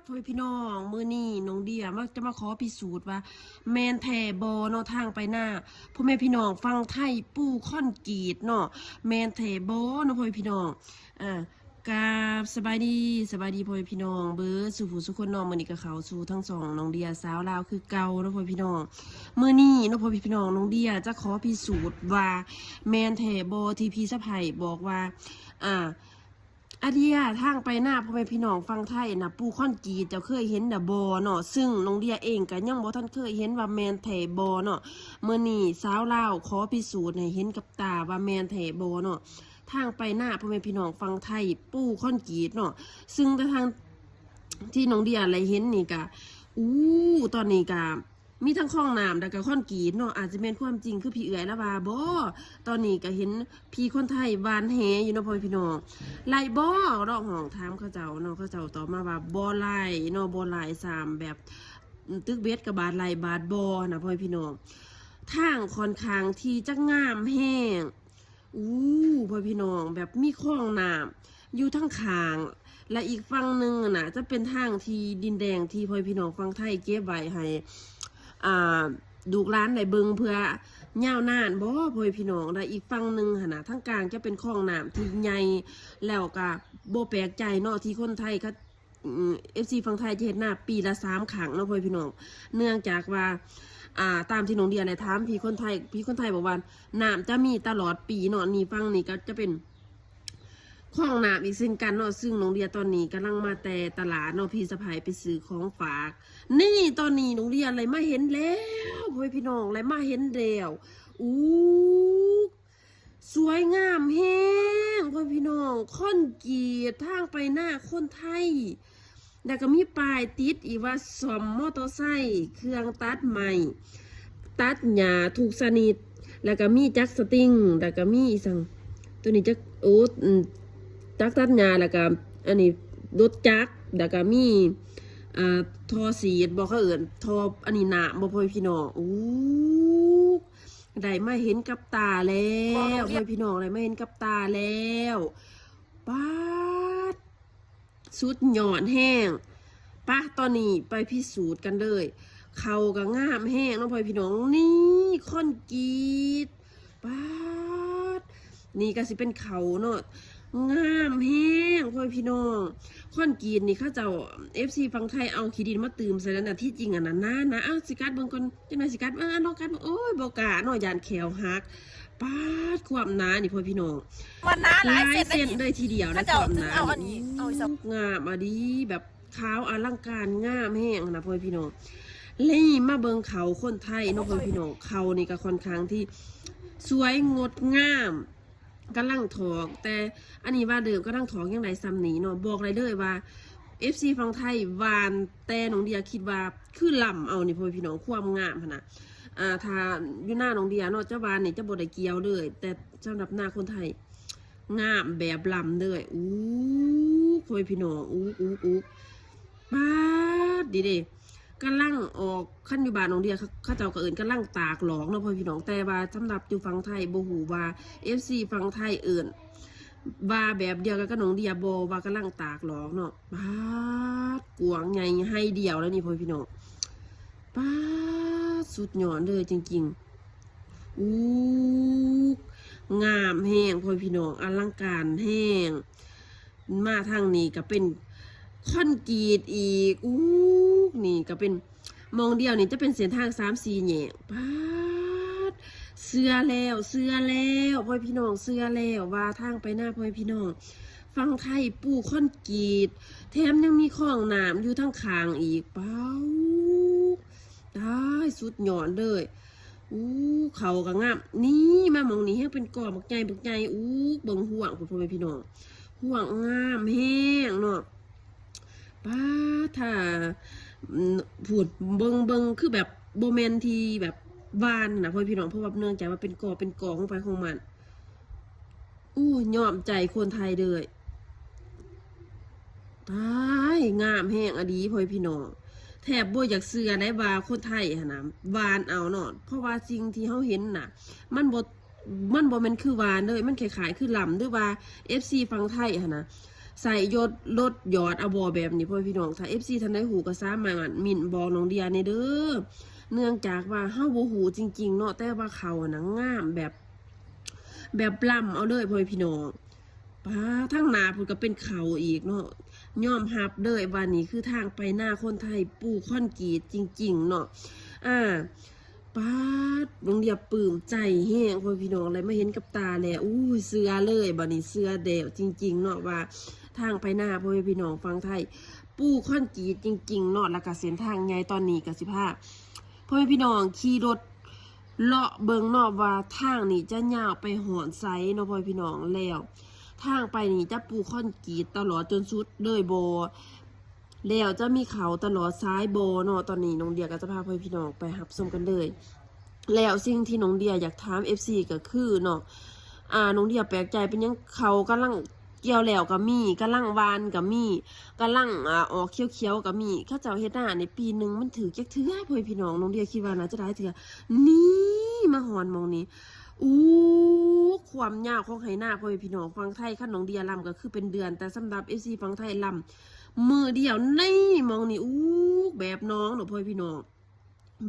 พ่อแม่พี่น้อง มื้อนี้น้องเดียมา จะมาขอพิสูจน์ว่าแม่นแท้บ่เนาะ ทางไปนาพ่อแม่พี่น้องฝั่งไทยปูคอนกรีตเนาะ แม่นแท้บ่เนาะพ่อแม่พี่น้อง อ่า กราบสบายดี สบายดีพ่อแม่พี่น้องเบิดสู่ผู้สู่คนเนาะ มื้อนี้ก็เข้าสู่ทั้งช่องน้องเดียสาวลาวคือเก่าเนาะพ่อแม่พี่น้อง มื้อนี้เนาะพ่อแม่พี่น้อง น้องเดียจะขอพิสูจน์ว่าแม่นแท้บ่ที่พี่สะใภ้บอกว่า อ่า อาเดีย ทางไปนาพ่อแม่พี่น้องฝั่งไทยน่ะ ปูคอนกรีต เจ้าเคยเห็นน่ะบ่เนาะ ซึ่งน้องเดียเองก็ยังบ่ทันเคยเห็นว่าแม่นแท้บ่เนาะ มื้อนี้สาวลาวขอพิสูจน์ให้เห็นกับตาว่าแม่นแท้บ่เนาะ ทางไปนาพ่อแม่พี่น้องฝั่งไทยปูคอนกรีตเนาะ ซึ่งแต่ทางที่น้องเดียได้เห็นนี่ก็ อู้ ตอนนี้ก็ มีทั้งคลองน้ำ แล้วก็คอนกรีตเนาะ อาจจะแม่นความจริงคือพี่เอื้อยลาวว่าบ่ ตอนนี้ก็เห็นพี่คนไทยหว่านแหอยู่เนาะพ่อแม่พี่น้อง ไล่บ่ ลองห้องถามเขาเจ้าเนาะ เขาเจ้าตอบมาว่าบ่ไล่เนาะ บ่ไล่ สามแบบ ตึกเบ็ดก็บาดไล่บาดบ่นะพ่อแม่พี่น้อง ทางค่อนข้างที่จะงามแฮง อู้ พ่อพี่น้อง แบบมีคลองน้ำอยู่ทางข้าง และอีกฝั่งหนึ่งน่ะ จะเป็นทางที่ดินแดงที่พ่อพี่น้องฝั่งไทยเก็บไว้ให้ อ่า ลูกหลานได้เบิ่งเพื่อยาวนานบ่พ่อพี่น้อง และอีกฝั่งหนึ่งหั่นน่ะ ทางกลางจะเป็นคลองน้ำที่ใหญ่ แล้วก็บ่แปลกใจเนาะที่คนไทยเขา อืม เอฟซี ฝั่งไทยจะเฮ็ดนาปีละสามครั้งเนาะพ่อพี่น้อง เนื่องจากว่า อ่า ตามที่น้องเดียได้ถามพี่คนไทย พี่คนไทยบอกว่าน้ำจะมีตลอดปีเนาะ นี่ฝั่งนี้ก็จะเป็นคลองน้ำอีกเช่นกันเนาะ ซึ่งน้องเดียตอนนี้กำลังมาแต่ตลาดเนาะ พี่สะใภ้ไปซื้อของฝาก นี่ตอนนี้น้องเดียได้มาเห็นแล้วพ่อพี่น้อง ได้มาเห็นแล้ว อู้ สวยงามแฮงพ่อพี่น้อง คอนกรีต ทางไปนาคนไทย แล้วก็มีป้ายติดอีกว่าซ่อมมอเตอร์ไซค์ เครื่องตัดไม้ ตัดหญ้าทุกชนิด แล้วก็มีจักรสติง แล้วก็มีอีสัง ตัวนี้จักร โอ้ อืม จักรตัดหญ้า แล้วก็อันนี้รถจักร แล้วก็มี อ่า ท่อสีดบ่ เขาเอิ้นท่ออันนี้น้ำบ่พ่อพี่น้อง อู้ ได้มาเห็นกับตาแล้ว พ่อพี่น้อง ได้มาเห็นกับตาแล้ว ป๊าด สุดยอดแฮง ปะ ตอนนี้ไปพิสูจน์กันเลย เขาก็งามแฮงเนาะพ่อพี่น้อง นี่คอนกรีต ป๊าด นี่ก็สิเป็นเขาเนาะ งามแฮงพ่อพี่น้อง คอนกรีตนี่เขาเจ้า เอฟซี ฝั่งไทยเอาขี้ดินมาตื่มใส่แล้วนะ ที่จริงอันนั้นนะ นะ เอ้า สิกัดเบิ่งก่อน จังได๋สิกัด เอ้า ลองกัดเบิ่ง โอ้ย บ่กล้าเนาะ ย่านแข้วหัก ป๊าด ความหนานี่พ่อพี่น้อง มันหนาหลายเซนเลยทีเดียวนะ ความหนานี่ งามอะดี แบบขาวอลังการ งามแฮงนะพ่อพี่น้อง นี่มาเบิ่งเขาคนไทยเนาะพ่อพี่น้อง เขานี่ก็ค่อนข้างที่สวยงดงาม กำลังถอก แต่อันนี้ว่าเดิมกำลังถอกยังได้ส่ำนี้เนาะ บอกได้เลยว่า เอฟซี ฝั่งไทยหว่าน แต่น้องเดียคิดว่าคือล้ำเอานี่พ่อพี่น้อง ความงามหั้นนะ อ่า ถ้าอยู่นาน้องเดียเนาะ จะหว่านนี่จะบ่ได้เกี่ยวเลย แต่สำหรับนาคนไทย งามแบบล้ำเลย อู้ พ่อพี่น้อง อู้ อู้ อู้ ป๊าด ดีเด้ กำลังออก คันอยู่บ้านน้องเดีย เขา เขาเจ้าก็เอิ้นกำลังตากหลอกเนาะพ่อพี่น้อง แต่ว่าสำหรับอยู่ฝั่งไทยบ่ฮู้ว่า เอฟซี ฝั่งไทยเอิ้นว่าแบบเดียวกันกับน้องเดียบ่ ว่ากำลังตากหลอกเนาะ ป๊าด กว้างใหญ่ไฮเดียวแล้วนี่พ่อพี่น้อง ป๊าด สุดยอดเลยจริงๆ อู้ งามแฮงพ่อพี่น้อง อลังการแฮง มาทางนี้ก็เป็นคอนกรีตอีก อู้ นี่ก็เป็น หม่องเดียวนี่จะเป็นเส้นทางสามสี่แยก ป๊าด เชื่อแล้ว เชื่อแล้ว พ่อพี่น้อง เชื่อแล้วว่าทางไปนาพ่อพี่น้อง ฝั่งไทยปูคอนกรีต แถมยังมีคลองน้ำอยู่ทางข้างอีก ป๊าด ตาย สุดยอดเลย อู้ เขาก็งาม นี่มาหม่องนี้แฮงเป็นกอบักใหญ่บักใหญ่ อู้ เบิ่งห้วงพุ้นพ่อแม่พี่น้อง ห้วงงามแฮงเนาะ ป๊าด ถ้า อืม พูดเบิ่ง เบิ่งคือแบบบ่แม่นที่แบบหว่านนะพ่อแม่พี่น้อง เพราะว่าเนื่องจากว่าเป็นกอเป็นกอของไผของมัน อู้ ยอมใจคนไทยเลย ตาย งามแฮงอะดีพ่อแม่พี่น้อง แทบบ่อยากเชื่อได้ว่าคนไทยหั้นนะหว่านเอาเนาะ เพราะว่าสิ่งที่เฮาเห็นน่ะ มันบ่ มันบ่แม่นคือหว่านเลย มันคล้ายๆคือล้ำ หรือว่า เอฟซี ฝั่งไทยหั้นนะ ໃສ່ຢົດ ລົດຢອດເອົາບໍ່ແບບນີ້ ພໍ່ແມ່ພີ່ນ້ອງ? ຖ້າເອັຟຊີທ່ານໃດຮູ້ກໍສາມາດເມັ້ນບອກນ້ອງເດຍແດ່ເດີ ເນື່ອງຈາກວ່າເຮົາບໍ່ຮູ້ຈິງໆເນາະ ແຕ່ວ່າເຂົ້າຫັ້ນນະງາມແບບ ແບບລຳເອົາເລີຍ ພໍ່ແມ່ພີ່ນ້ອງ. ປາ ທາງໜ້າພຸ້ນກໍເປັນເຂົ້າອີກເນາະ. ຍອມຮັບເລີຍວ່ານີ້ຄືທາງໄປນາຄົນໄທ ປູຄອນກຣີດຈິງໆເນາະ. ອາ ປາດ ນ້ອງເດຍປຶ້ມໃຈແຮງ ພໍ່ແມ່ພີ່ນ້ອງ ໄດ້ມາເຫັນກັບຕາແລ້ວ ອູ້ຍ ເຊື່ອເລີຍ ບາດນີ້ເຊື່ອແລ້ວຈິງໆເນາະ ວ່າທາງໄປນາ ພໍ່ແມ່ພີ່ນ້ອງຝັ່ງໄທ ປູຄອນກຣີດຈິງໆເນາະ. ແລ້ວກໍເສັ້ນທາງໃຫຍ່ ຕອນນີ້ກໍຊິພາພໍ່ແມ່ພີ່ນ້ອງຂີ່ລົດ ເລາະເບິ່ງເນາະວ່າທາງນີ້ຈະຍາວໄປຮອດໃສເນາະ ພໍ່ແມ່ພີ່ນ້ອງ. ແລ້ວທາງໄປນີ້ຈະປູຄອນກຣີດຕະຫຼອດຈົນສຸດເລີຍບໍ່ ແລ້ວຈະມີເຂົ້າຕະຫຼອດສາຍບໍ່ເນາະ. ຕອນນີ້ນ້ອງເດຍກໍຈະພາພໍ່ແມ່ພີ່ນ້ອງໄປຮັບຊົມກັນເລີຍ. ແລ້ວສິ່ງທີ່ນ້ອງເດຍຢາກຖາມເອັຟຊີກໍຄືເນາະ ອາ ນ້ອງເດຍແປກໃຈເປັນຫຍັງເຂົ້າກຳລັງ ກ່ຽວແລ້ວກໍມີ ກຳລັງຫວ່ານກໍມີ ກຳລັງ ອາ ອອກຂຽວໆກໍມີ. ເຂົາເຈົ້າເຮັດນານີ້ປີໜຶ່ງມັນຖືກຈັກເທື່ອ ພໍ່ແມ່ພີ່ນ້ອງ? ນ້ອງເດຍຄິດວ່າໜ້າຈະຫຼາຍເທື່ອ. ນີ້ ມາຮອດໝ່ອງນີ້ ອູ້ ຄວາມຍາວຂອງໄຮ່ນາ ພໍ່ແມ່ພີ່ນ້ອງ. ຝັ່ງໄທຄັນນ້ອງເດຍລຳກໍຄືເປັນເດືອນ ແຕ່ສຳລັບເອັຟຊີຝັ່ງໄທລຳມື້ດຽວ ນີ້ ໝ່ອງນີ້ ອູ້ ແບບໜອງເນາະ ພໍ່ແມ່ພີ່ນ້ອງ.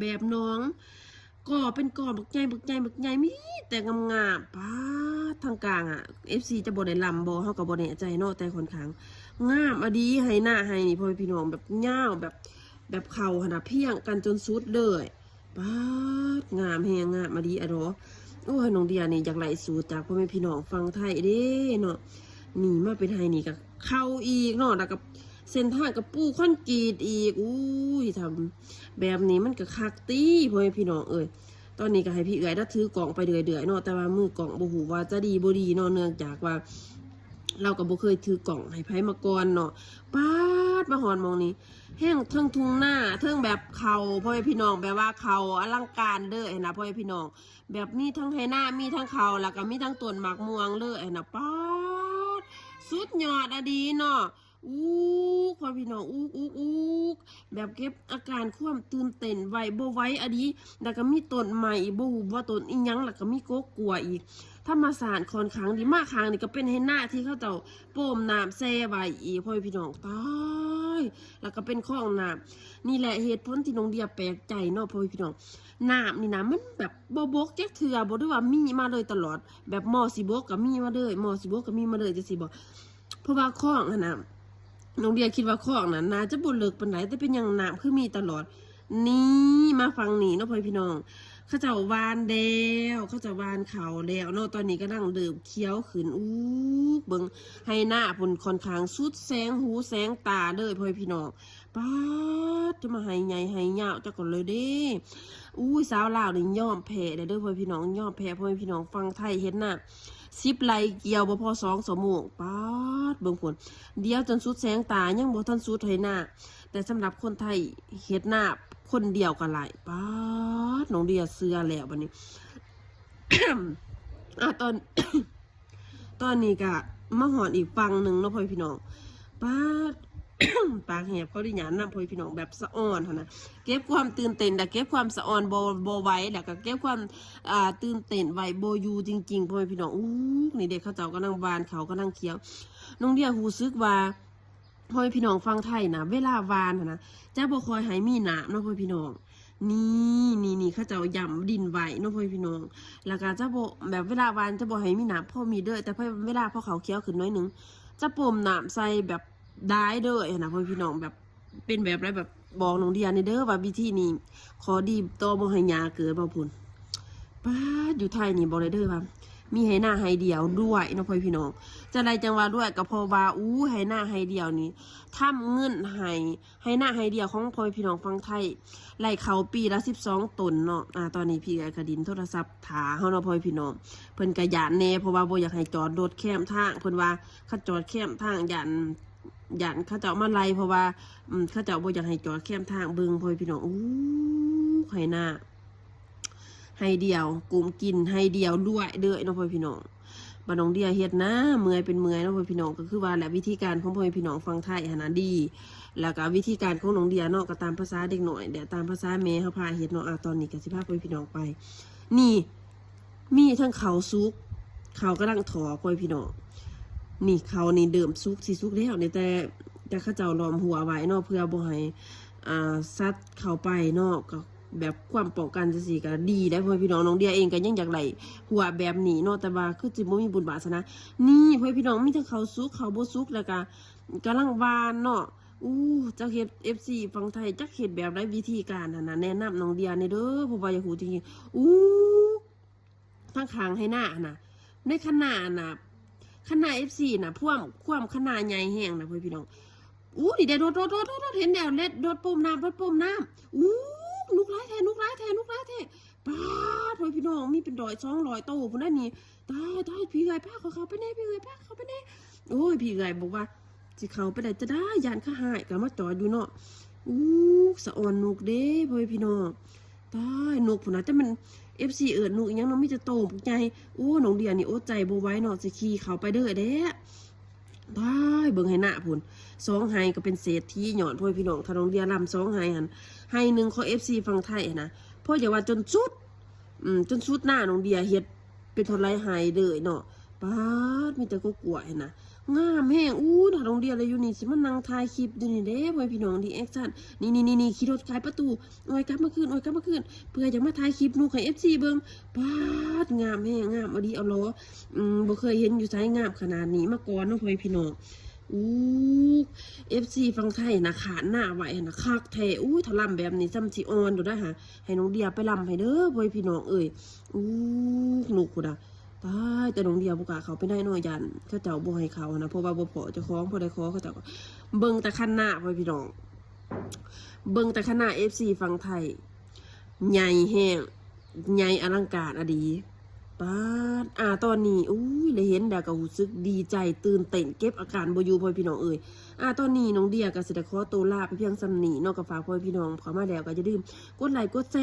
ແບບໜອງ ກໍເປັນກໍບັກໃຫຍ່ ບັກໃຫຍ່ ບັກໃຫຍ່ ມີແຕ່ງາມໆ. ປາດ ທາງກາງອະ ເອັຟຊີຈະບໍ່ໄດ້ລຳບໍ່ ເຮົາກໍບໍ່ແນ່ໃຈເນາະ ແຕ່ຂ້ອນຂ້າງງາມອີ່ຫຼີ. ໄຮ່ນາໄຮ່ນີ້ ພໍ່ແມ່ພີ່ນ້ອງ ແບບຍາວ ແບບ ແບບເຂົ້າຫັ້ນນະພຽງກັນຈົນສຸດເລີຍ. ປາດ ງາມແຮງ ງາມອີ່ຫຼີອະເນາະ. ໂອ້ຍ ນ້ອງເດຍນີ້ຢາກໄລ່ສູດຈາກພໍ່ແມ່ພີ່ນ້ອງຝັ່ງໄທເດ້ເນາະ. ນີ້ມາເປັນໄຮ່ນີ້ກໍເຂົ້າອີກເນາະ ແລ້ວກໍເສັ້ນທາງກໍປູຄອນກຣີດອີກ. ອູ້ຍ ທຳແບບນີ້ມັນກໍຄັກຕິ ພໍ່ແມ່ພີ່ນ້ອງເອີຍ. ຕອນນີ້ກໍໃຫ້ພີ່ເອື້ອຍລະຖືກ້ອງໄປເລື້ອຍໆເນາະ ແຕ່ວ່າມືກ້ອງບໍ່ຮູ້ວ່າຈະດີບໍ່ດີເນາະ ເນື່ອງຈາກວ່າລາວກໍບໍ່ເຄີຍຖືກ້ອງໃຫ້ໃຜມາກ່ອນເນາະ. ປາດ ມາຮອດໝ່ອງນີ້ ແຮ່ງເທິງທົ່ງນາ ເທິງແບບເຂົ້າ ພໍ່ແມ່ພີ່ນ້ອງ ແບບວ່າເຂົ້າອະລັງການເລີຍຫັ້ນນະ ພໍ່ແມ່ພີ່ນ້ອງ. ແບບມີທັງໄຮ່ນາ ມີທັງເຂົ້າ ແລ້ວກໍມີທັງຕົ້ນໝາກມ່ວງເລີຍຫັ້ນນະ. ປາດ ສຸດຍອດອີ່ຫຼີເນາະ. ອູກ ພໍ່ແມ່ພີ່ນ້ອງ ອູກ ອູກ ອູກ ແບບເກັບອາການຄວາມຕື່ນເຕັ້ນໄວ້ບໍ່ໄຫວອີ່ຫຼີ. ແລ້ວກໍມີຕົ້ນໄມ້ອີກ ບໍ່ຮູ້ວ່າຕົ້ນອີ່ຫຍັງ ແລ້ວກໍມີກົກກ້ວຍອີກ. ທຳມະຊາດຂ້ອນຂ້າງດີ ມາຂ້າງນີ້ກໍເປັນໄຮ່ນາທີ່ເຂົາເຈົ້າປ້ອມນ້ຳແຊ່ໄວ້ອີກ ພໍ່ແມ່ພີ່ນ້ອງ. ຕາຍ ແລ້ວກໍເປັນຄອງນ້ຳ. ນີ້ແຫຼະເຫດຜົນທີ່ນ້ອງເດຍແປກໃຈເນາະ ພໍ່ແມ່ພີ່ນ້ອງ. ນ້ຳນີ້ນະ ມັນແບບບໍ່ບົກຈັກເທື່ອບໍ ຫຼືວ່າມີມາໂດຍຕະຫຼອດ ແບບໝໍ່ຊິບົກກໍມີມາເລີຍ ໝໍ່ຊິບົກກໍມີມາເລີຍ ຈັ່ງຊີ້ບໍ? ເພາະວ່າຄອງຫັ້ນນະ ນ້ອງເດຍຄິດວ່າຄອງນັ້ນໜ້າຈະບໍ່ເລິກປານໃດ ແຕ່ເປັນຫຍັງນ້ຳຄືມີຕະຫຼອດ? ນີ້ ມາຝັ່ງນີ້ເນາະ ພໍ່ແມ່ພີ່ນ້ອງ ເຂົາເຈົ້າຫວ່ານແລ້ວ ເຂົາເຈົ້າຫວ່ານເຂົ້າແລ້ວເນາະ. ຕອນນີ້ກຳລັງເລີ່ມຂຽວຂຶ້ນ. ອູກ ເບິ່ງໄຮ່ນາພຸ້ນ ຂ້ອນຂ້າງສຸດແສງຫູແສງຕາເລີຍ ພໍ່ແມ່ພີ່ນ້ອງ. ປາດ ຈະມາໄຮ່ໃຫຍ່ໄຮ່ຍາວຈັກກ່ອນເລີຍເດ້. ອູ້ຍ ຊາວລາວນີ້ຍອມແພ້ແລ້ວເດີ ພໍ່ແມ່ພີ່ນ້ອງ ຍອມແພ້ພໍ່ແມ່ພີ່ນ້ອງ. ຝັ່ງໄທເຮັດນາສິບໄຮ່ ກ່ຽວບໍ່ພໍສອງຊົ່ວໂມງ. ປາດ ເບິ່ງພຸ້ນ ດຽວຈົນສຸດແສງຕາ ຍັງບໍ່ທັນສຸດໄຮ່ນາ. ແຕ່ສຳລັບຄົນໄທເຮັດນາຄົນດຽວກໍໄດ້. ປາດ ນ້ອງເດຍເຊື່ອແລ້ວບັດນີ້. ອາ ຕອນ ຕອນນີ້ກະມາຮອດອີກຝັ່ງໜຶ່ງເນາະ ພໍ່ແມ່ພີ່ນ້ອງ. ປາດ ປາກແຫບ ຂໍອະນຸຍາດນຳ ພໍ່ແມ່ພີ່ນ້ອງ ແບບສະອອນຫັ້ນນະ ເກັບຄວາມຕື່ນເຕັ້ນ ແລະ ເກັບຄວາມສະອອນບໍ່ ບໍ່ໄຫວ ແລ້ວກະເກັບຄວາມ ອ່າ ຕື່ນເຕັ້ນໄວ້ບໍ່ຢູ່ຈິງໆ ພໍ່ແມ່ພີ່ນ້ອງ. ອູກ ນີ້ເດ້ ເຂົາເຈົ້າກຳລັງຫວ່ານເຂົ້າ ກຳລັງຂຽວ. ນ້ອງເດຍຮູ້ສຶກວ່າ ພໍ່ແມ່ພີ່ນ້ອງຝັ່ງໄທນະ ເວລາຫວ່ານຫັ້ນນະ ຈະບໍ່ຄ່ອຍໃຫ້ມີນ້ຳເນາະ ພໍ່ແມ່ພີ່ນ້ອງ. ນີ້ ນີ້ ນີ້ ເຂົາເຈົ້າຢ້ຳດິນໄວ້ເນາະ ພໍ່ແມ່ພີ່ນ້ອງ. ແລ້ວກໍຈະບໍ່ ແບບເວລາຫວ່ານຈະບໍ່ໃຫ້ມີນ້ຳ ພໍມີເດີ ແຕ່ເວລາພໍເຂົ້າຂຽວຂຶ້ນໜ້ອຍໜຶ່ງ ຈະປ້ອມນ້ຳໃສ່ແບບຫຼາຍເດີຫັ້ນນະ ພໍ່ແມ່ພີ່ນ້ອງ. ແບບເປັນແບບໃດ ແບບບອກນ້ອງເດຍແດ່ເດີວ່າວິທີນີ້ ຂໍ້ດີຕໍ່ບໍ່ໃຫ້ຫຍ້າເກີດບໍ່ພຸ້ນ. ປາດ ຢູ່ໄທນີ້ບອກໄດ້ເດີວ່າມີໄຮ່ນາໄຮ່ດຽວດ້ວຍເນາະ ພໍ່ແມ່ພີ່ນ້ອງ. ຈັ່ງໃດຈັ່ງວ່າດ້ວຍ ກໍເພາະວ່າ ອູ້ ໄຮ່ນາໄຮ່ດຽວນີ້ທຳເງິນໃຫ້ ໄຮ່ນາໄຮ່ດຽວຂອງພໍ່ແມ່ພີ່ນ້ອງຝັ່ງໄທ ໄລ່ເຂົ້າປີລະສິບສອງຕົນເນາະ. ອາ ຕອນນີ້ພີ່ເອື້ອຍກະດິນໂທລະສັບຖ້າເຮົາເນາະ ພໍ່ແມ່ພີ່ນ້ອງ. ເພິ່ນກະຢ້ານແດ່ ເພາະວ່າບໍ່ຢາກໃຫ້ຈອດລົດແຄມທາງ ເພິ່ນວ່າຄັນຈອດແຄມທາງຢ້ານ ຢ້ານເຂົາເຈົ້າມາໄລ່ ເພາະວ່າ ອືມ ເຂົາເຈົ້າບໍ່ຢາກໃຫ້ຈອດແຄມທາງ. ເບິ່ງ ພໍ່ແມ່ພີ່ນ້ອງ ອູ້ ໄຮ່ນາ ໄຮ່ດຽວ ກຸ້ມກິນໄຮ່ດຽວດ້ວຍເດີເນາະ ພໍ່ແມ່ພີ່ນ້ອງ. ບາດນ້ອງເດຍເຮັດນະ ເມື່ອຍເປັນເມື່ອຍເນາະ ພໍ່ແມ່ພີ່ນ້ອງ. ກໍຄືວ່າແຫຼະ ວິທີການຂອງພໍ່ແມ່ພີ່ນ້ອງຝັ່ງໄທຫັ້ນນະດີ ແລ້ວກໍວິທີການຂອງນ້ອງເດຍເນາະ ກໍຕາມພາສາເດັກນ້ອຍ ແລະ ຕາມພາສາແມ່ເຮົາພາເຮັດເນາະ. ອາ ຕອນນີ້ກໍຊິພາພໍ່ແມ່ພີ່ນ້ອງໄປ ນີ້ ມີທັງເຂົ້າສຸກ ເຂົ້າກຳລັງຖອກ ພໍ່ແມ່ພີ່ນ້ອງ. ປ ນີ້ເຂົ້ານີ້ເລີ່ມສຸກ ຊິສຸກແລ້ວນີ້ ແຕ່ ແຕ່ເຂົາເຈົ້າລ້ອມຮົ້ວໄວ້ເນາະ ເພື່ອບໍ່ໃຫ້ ອ່າ ສັດເຂົ້າໄປເນາະ ກໍແບບຄວາມປ້ອງກັນຈັ່ງຊີ້ກໍດີໄດ໋ ພໍ່ແມ່ພີ່ນ້ອງ. ນ້ອງເດຍເອງກໍຍັງຢາກໄດ້ຮົ້ວແບບນີ້ເນາະ ແຕ່ວ່າຄືຊິບໍ່ມີບຸນວາສະໜາ. ນີ້ ພໍ່ແມ່ພີ່ນ້ອງ ມີທັງເຂົ້າສຸກ ເຂົ້າບໍ່ສຸກ ແລ້ວກໍກຳລັງຫວ່ານເນາະ. ອູ້ ຈັກເຮັດ ເອຟຊີຝັ່ງໄທ ຈັກເຮັດແບບໃດ ວິທີການຫັ້ນນະ ແນະນຳນ້ອງເດຍແດ່ເດີ ເພາະວ່າຢາກຮູ້ຈິງໆ. ອູ້ ທາງຂ້າງໄຮ່ນາຫັ້ນນະ ໃນຄັນນາຫັ້ນນະ ຄັນນາເອັຟຊີນະ ພວມ ຄວາມຄັນນາໃຫຍ່ແຮງນະ ພໍ່ແມ່ພີ່ນ້ອງ. ອູ້ ນີ້ເດ້ ໂດດ ໂດດ ໂດດ ໂດດ ເຫັນແລ້ວ ເລັດ ໂດດໂປ້ມນ້ຳ ໂດດໂປ້ມນ້ຳ. ອູ້ ນົກຫຼາຍແທ້ ນົກຫຼາຍແທ້ ນົກຫຼາຍແທ້. ປາດ ພໍ່ແມ່ພີ່ນ້ອງ ມີເປັນຮ້ອຍສອງຮ້ອຍໂຕພຸ້ນນະນີ້. ຕາຍ ຕາຍ ພີ່ເອື້ອຍ ພາຂ້ອຍເຂົ້າໄປແດ່ ພີ່ເອື້ອຍ ພາຂ້ອຍເຂົ້າໄປແດ່. ໂອ້ຍ ພີ່ເອື້ອຍບອກວ່າ ຊິເຂົ້າໄປໄດ້ຈະໄດ້ ຢ້ານເຂົາຮ້າຍ ກໍມາຈອດຢູ່ເນາະ. ອູ້ ສະອອນນົກເດ້ ພໍ່ແມ່ພີ່ນ້ອງ. ຕາຍ ນົກພຸ້ນນະ ແຕ່ມັນ ເອັຟຊີເອີ້ນນົກອີ່ຫຍັງເນາະ ມີແຕ່ໂຕບັກໃຫຍ່. ໂອ້ ນ້ອງເດຍນີ້ອົດໃຈບໍ່ໄຫວເນາະ ຊິຂີ່ເຂົ້າໄປເດີແດ່. ຕາຍ ເບິ່ງໄຮ່ນາພຸ້ນ ສອງໄຮ່ກໍເປັນເສດຖີຍ້ອນ ພໍ່ແມ່ພີ່ນ້ອງ. ຖ້ານ້ອງເດຍລຳສອງໄຮ່ຫັ້ນ ໄຮ່ໜຶ່ງຂອງເອັຟຊີຝັ່ງໄທຫັ້ນນະ ພໍຢ່າວ່າຈົນສຸດ ອືມ ຈົນສຸດນານ້ອງເດຍເຮັດ ເປັນເທົ່າໃດໄຮ່ເລີຍເນາະ. ປາດ ມີແຕ່ກົກກ້ວຍຫັ້ນນະ ງາມແຮງ. ອູ້ ຖ້ານ້ອງເດຍໄດ້ຢູ່ນີ້ ຊິມານັ່ງຖ່າຍຄລິບຢູ່ນີ້ເດ້ ພໍ່ແມ່ພີ່ນ້ອງ ຣີແອັກຊັນ. ນີ້ໆໆ ຂີ່ລົດໄຂປະຕູ ອອຍກັບມາຄືນ ອອຍກັບມາຄືນ ເພື່ອຢາກມາຖ່າຍຄລິບນົກໃຫ້ເອັຟຊີເບິ່ງ. ປາດ ງາມແຮງ ງາມອີ່ຫຼີ ເອົາຫຼໍ່. ອືມ ບໍ່ເຄີຍເຫັນຢູ່ໃສງາມຂະໜາດນີ້ມາກ່ອນເນາະ ພໍ່ແມ່ພີ່ນ້ອງ. ອູ້ ເອັຟຊີຝັ່ງໄທນະ ຂານນາໄວ້ຫັ້ນນະ ຄັກແທ້. ອູ້ ຖ້າລຳແບບນີ້ ຊ່ຳຊິອ່ອນໂດດໄດ໋ຫາ. ໃຫ້ນ້ອງເດຍໄປລຳໃຫ້ເດີ ພໍ່ແມ່ພີ່ນ້ອງເອີຍ. ອູ້ ນົກພຸ້ນນະ ຕາຍ ແຕ່ນ້ອງເດຍບໍ່ກ້າເຂົ້າໄປໃນເນາະ ຢ້ານເຂົາເຈົ້າບໍ່ໃຫ້ເຂົ້າຫັ້ນນະ ເພາະວ່າບໍ່ພໍ້ເຈົ້າຂອງ ພໍໄດ້ຂໍເຂົາເຈົ້າ. ເບິ່ງແຕ່ຄັນນາ ພໍ່ແມ່ພີ່ນ້ອງ ເບິ່ງແຕ່ຄັນນາເອັຟຊີຝັ່ງໄທ ໃຫຍ່ແຮງ ໃຫຍ່ອະລັງການອີ່ຫຼີ. ປາດ ອາ ຕອນນີ້ ອຸ້ຍ ໄດ້ເຫັນແລ້ວກໍຮູ້ສຶກດີໃຈ ຕື່ນເຕັ້ນ ເກັບອາການບໍ່ຢູ່ ພໍ່ແມ່ພີ່ນ້ອງເອີຍ. ອາ ຕອນນີ້ນ້ອງເດຍກໍຊິໄດ້ຂໍໂຕລາໄປພຽງສ່ຳນີ້ເນາະ. ກໍຝາກພໍ່ແມ່ພີ່ນ້ອງເຂົ້າມາແລ້ວກໍຢ່າລືມກົດໄລກົດແຊ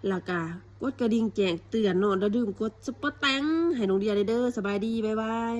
ແລ້ວກໍກົດກະດິ່ງແຈ້ງເຕືອນເນາະ. ຢ່າລືມກົດຊຸບເປີແຕັງໃຫ້ນ້ອງເດຍແດ່ເດີ. ສະບາຍດີ ບາຍບາຍ.